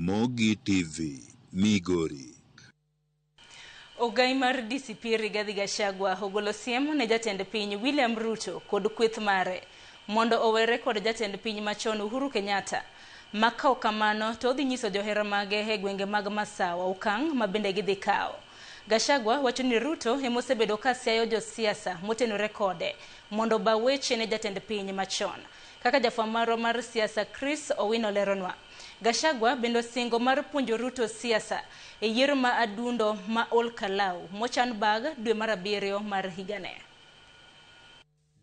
Ramogi TV, Migori. Ogai mar DCP Rigathi Gachagua ogolo siem ne jatend piny William Ruto kod kweth mare mondo owere kod jatend piny machon Uhuru Kenyatta. Ma ka ok kamano to odhi nyiso johera mage e gwenge mag Masawa okang' ma bende gidhi kawo. Gachagua wacho ni Ruto ema osebedo ka siayo josiasa motenore kode mondo oba weche ne jatend piny machon. Kaka jafwamb marwa mar siasa Chris Owino leronwa. Gachagua bende osingo mar puonjo Ruto siasa e yiero ma adundo ma Ol Kalou mochan bang' dwe mar abiriyo mar higane.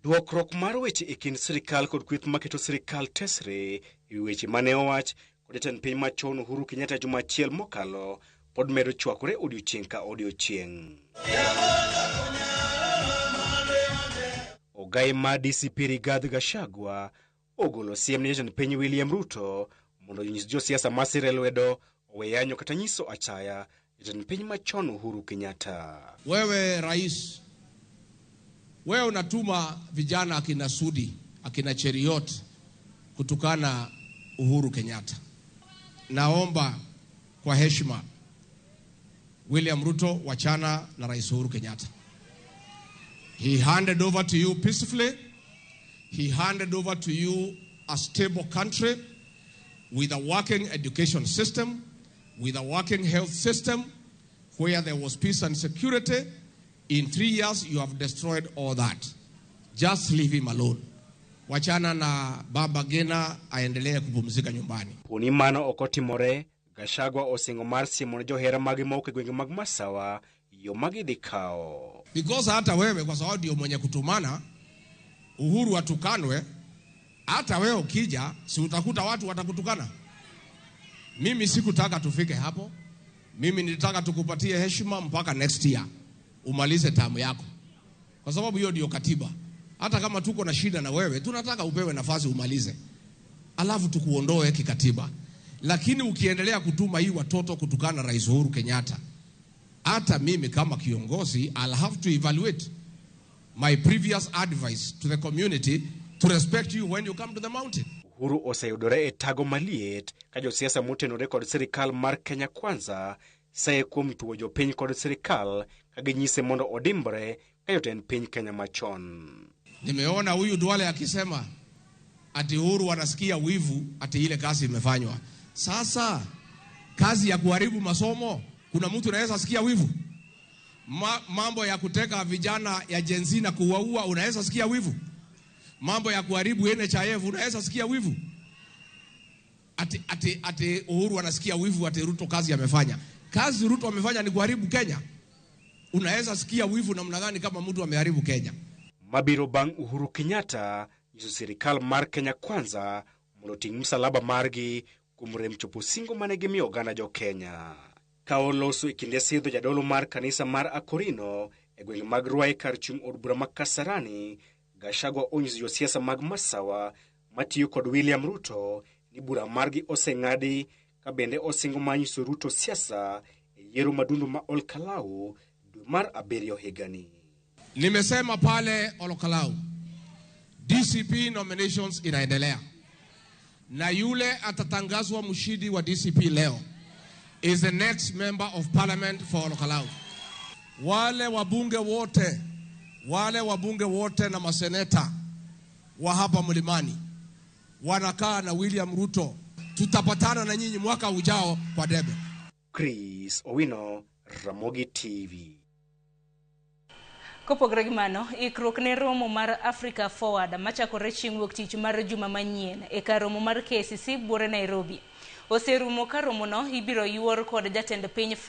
Dwokruok mar weche e kind sirikal kod kweth maketo sirikal tesre e wi weche mane owach kod jatend piny machon Uhuru Kenyatta juma achiel mokalo pod medo chwakore odiochieng' ka odiochieng'. Ogai mar DCP Rigathi Gachagua ogolo siem ne jatend piny William Ruto mondo onyis josiasa masire lwedo owe yanyo kata nyiso achaya jatend piny machon Uhuru Kenyatta. Wewe rais, wewe unatuma vijana akina Sudi, akina Cheruiyot kutukana Uhuru Kenyatta. Naomba kwa heshima William Ruto, wachana na Rais Uhuru Kenyatta. He handed over to you peacefully. He handed over to you a stable country with a working education system, with a working health system, where there was peace and security. In 3 years, you have destroyed all that. Just leave him alone. Wachana na Baba Gena aendelee kupumzika nyumbani. Poni mano ok otimore, Gachagua osingo mar siemo ne johera mage mawuok e gwenge mag Masawa yo ma gidhi kawo. Because hata wewe kwa sababu ndio mwenye kutumana Uhuru atukanwe, hata wewe ukija si utakuta watu watakutukana. Mimi sikutaka tufike hapo. Mimi nilitaka tukupatie heshima mpaka next year umalize tamu yako, kwa sababu hiyo ndio katiba. Hata kama tuko na shida na wewe, tunataka upewe nafasi umalize, alafu tukuondoe kikatiba. Lakini ukiendelea kutuma hii watoto kutukana Rais Uhuru Kenyatta, hata mimi kama kiongozi I'll have to evaluate my previous advice to the community to respect you when you come to the mountain. Uhuru oseyudore e tago maliet ka josiasa motenore kod sirikal mar Kenya Kwanza saye kuom tuo jopiny kod sirikal ka ginyise mondo odimbre ka jotend piny Kenya machon. Nimeona huyu Duale akisema ati Uhuru anasikia wivu ati ile kazi imefanywa. Sasa kazi ya kuharibu masomo, kuna mtu anaweza sikia wivu? Mambo ya kuteka vijana ya Gen Z na kuwaua, unaweza sikia wivu? Mambo ya kuharibu NHIF, unaweza sikia wivu? Ati Uhuru anasikia wivu ati Ruto kazi amefanya. Kazi Ruto amefanya ni kuharibu Kenya. Unaweza sikia wivu namna gani kama mtu ameharibu Kenya? Mabiro bang' Uhuru Kenyatta nyiso sirikal mar Kenya Kwanza mondo oting' msalaba margi kuom rem chopo singo mane gimiyo oganda jo Kenya. Ka oloso e kinde sidho jadolo mar kanisa mar Akorino e gwenge mag Ruai kar chung' od bura ma Kasarani, Gachagua onyiso josiasa mag Masawa matiyo kod William Ruto ni bura margi oseng'adi ka bende osingo mar nyiso Ruto siasa e yiero madundo ma Ol Kalou dwe mar abiriyo higani. Nimesema pale Ol Kalou, DCP nominations inaendelea, na yule atatangazwa mshindi wa DCP leo is the next member of parliament for Ol Kalou. Wale wabunge wote, wale wabunge wote na maseneta wa hapa Mlimani wanakaa na William Ruto. Tutapatana na nyinyi mwaka ujao kwa debe. Chris Owino, Ramogi TV. Kopogore gi mano, ikruok ne romo mar Africa Forward machakore chieng' wuok tich mar juma manyien e kar romo mar KICC buore Nairobi. Oserumo ka romono ibiro yuor kod jatend piny